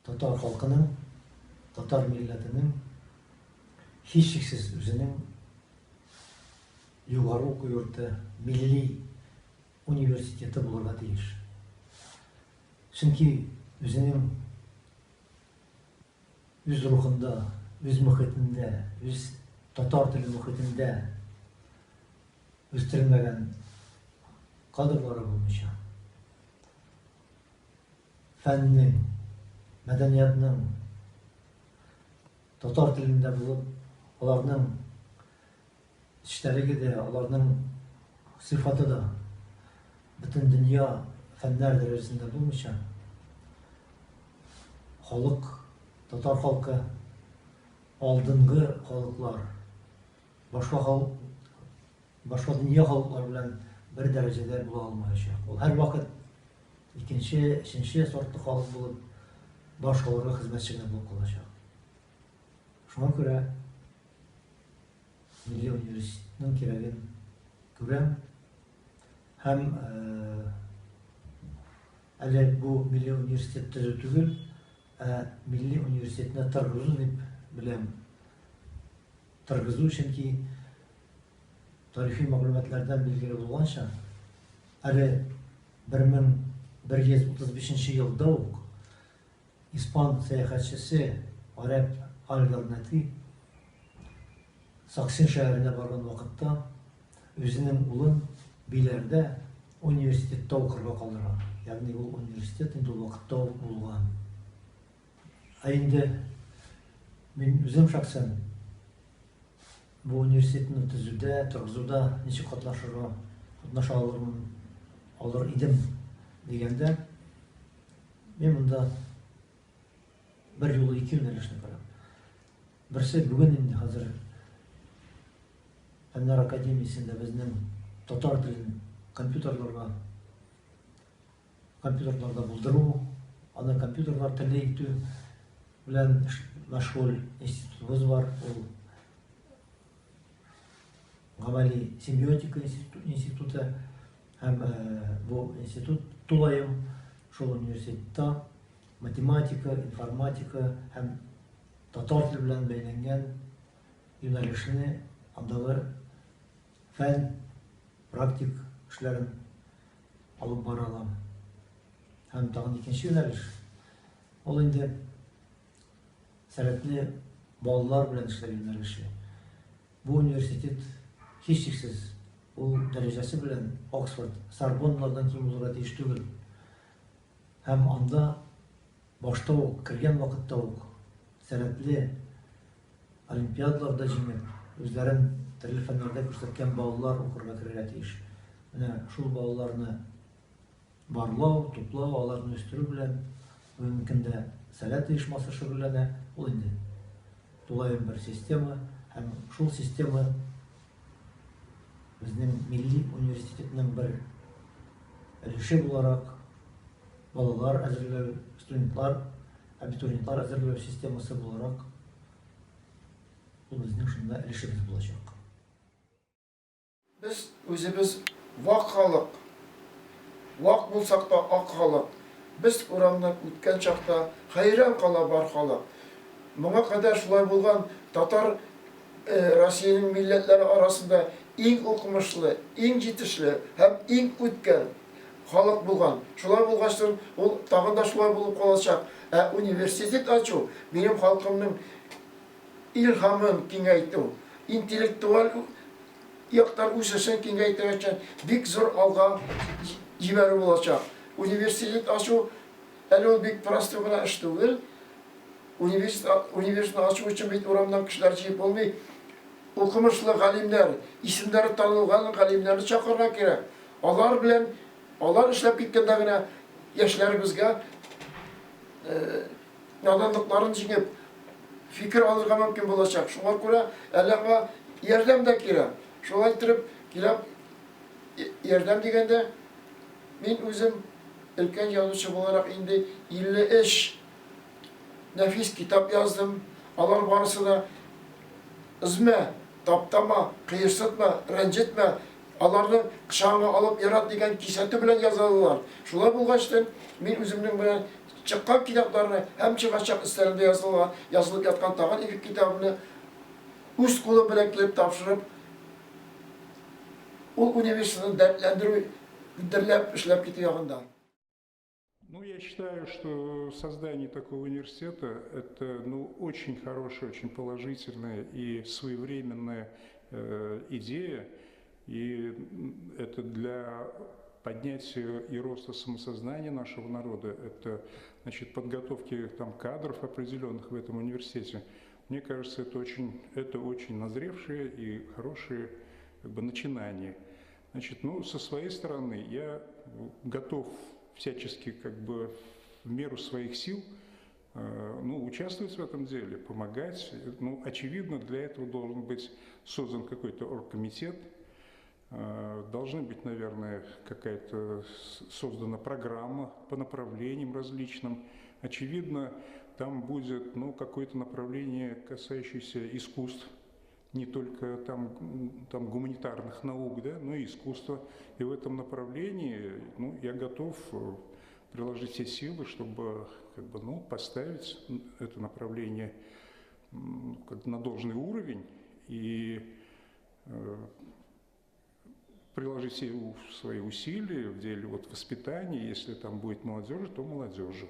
Татар халкының, татар милләтенең һичшиксез үзенең югары уку йорты, милли университеты булырга тиеш. Чөнки үзенең үз рухында, үз мөхитендә, үз татар теле мөхитендә үстерелмәгән кадрлары булмыйча, фәннең, мәдәниятның татар телендә булып, аларның эчтәлеге дә, аларның сыйфаты да бөтен дөнья фәннәр дәрәҗәсендә булмыйча, халык, татар халкы алдынгы халыклар, башка халык, башка дөнья халыклары белән бер дәрәҗәдә була алмаячак. Ул һәрвакыт икенче, өченче сортлы халык булып, башкаларга хезмәтче генә булып калачак. Шуңа күрә милли университетның кирәген күрәм һәм әле бу милли университет төзү түгел, ә милли университетны торгызу дип беләм. Торгызу, чөнки тарихи мәгълүматлардан билгеле булганча, әле 1135 елда ук испан сәяхәтчесе гарәп Аль-Гарнати Саксин шәһәренә барган вакытта үзенең улын Биләрдә университетта укырга калдыра. Ягъни ул университет инде ул вакытта ук булган. Ә инде мин үзем шәхсән бу университетны төзүдә, торгызуда ничек катнашырга, катнаша алырмын, алыр идем дигәндә, мин монда бер юлы ике юнәлешне күрәм. Берсе бүген инде хәзер Фәннәр академиясендә безнең татар телен компьютерларга компьютерларда булдыру, аны компьютерлар теле итү белән мәшгуль институтыбыз бар. Ул гамәли семиотика институты һәм бу институт тулаем шул университетта математика, информатика һәм татар теле белән бәйләнгән юнәлешне андагы фән, практик эшләрен алып бара алам. Һәм тагын икенче юнәлеш, ул инде сәләтле балалар белән эшләү юнәлеше. Бу университет һичшиксез ул дәрәҗәсе белән Оксфорд, Сорбонналардан ким булырга тиеш түгел. Һәм анда башта ук, кергән вакытта ук сәләтле олимпиадаларда җиңеп, үзләрен төрле фәннәрдә күрсәткән балалар укырга керергә тиеш. Менә шул балаларны барлау, туплау, аларны үстерү белән бүгенге көндә Сәләт оешмасы шөгыльләнә. Ул инде тулаем бер система һәм шул система безнең милли университетның бер өлеше буларак балалар әзерләү, студентлар, абитуриентлар әзерләү системасы буларак ул безнең шунда өлешебез булачак. Без үзебез вак халык, Вак булсак та ак халык. Без урамнан үткән чакта Хәйран кала бар халык. Моңа кадәр шулай булган, татар Россиянең милләтләре арасында иң укымышлы, иң җитешле һәм иң үткән халык булган. Шулай булгачтын, ул тагын да шулай булып калачак. Ә университет ачу минем халкымның илһамын киңәйтү, интеллектуаль яктан үсешен киңәйтү өчен бик зур алга җибәрү булачак. Университет ачу әле ул бик простой гына эш түгел. Университетны ачу өчен бит урамнан кешеләр җыеп булмый. Укымышлы галимнәр, исемнәре танылган галимнәрне чакырырга кирәк. Алар белән, алар эшләп киткәндә генә яшьләребезгә наданлыкларын җиңеп, фикер алырга мөмкин булачак. Шуңа күрә әле аңа ярдәм дә кирәк. Шулай иттереп, кирәк ярдәм дигәндә, мин үзем өлкән язучы буларак инде 53 нәфис китап яздым. Алар барысы да өзмә, таптама, кыерсытма, рәнҗетмә, аларны кочагыңа алып ярат дигән кисәтү белән язылалар. Шулай булгач, мин үземнең менә Чыккан китапларны һәм чыгачак өстәлемдә язылган, язылып яткан тагын ике китабымны үз кулым белән килеп тапшырып, ул университетны дәртләндерү, дөрләп эшләп китү ягында. Ну, я считаю, что создание такого университета – это, ну, очень хорошая, очень положительная и своевременная идея. И это для поднятия и роста самосознания нашего народа, это, значит, подготовки там кадров определенных в этом университете. Мне кажется, это очень назревшие и хорошие, как бы, начинания. Значит, ну, со своей стороны я готов всячески, как бы, в меру своих сил, ну, участвовать в этом деле, помогать. Ну, очевидно, для этого должен быть создан какой-то оргкомитет, должны быть, наверное, какая-то создана программа по направлениям различным. Очевидно, там будет, ну, какое-то направление, касающееся искусств, не только там гуманитарных наук, да, но и искусства. И в этом направлении, ну, я готов приложить все силы, чтобы, как бы, ну, поставить это направление как на должный уровень и приложить все свои усилия в деле вот воспитания. Если там будет молодежь, то молодежи.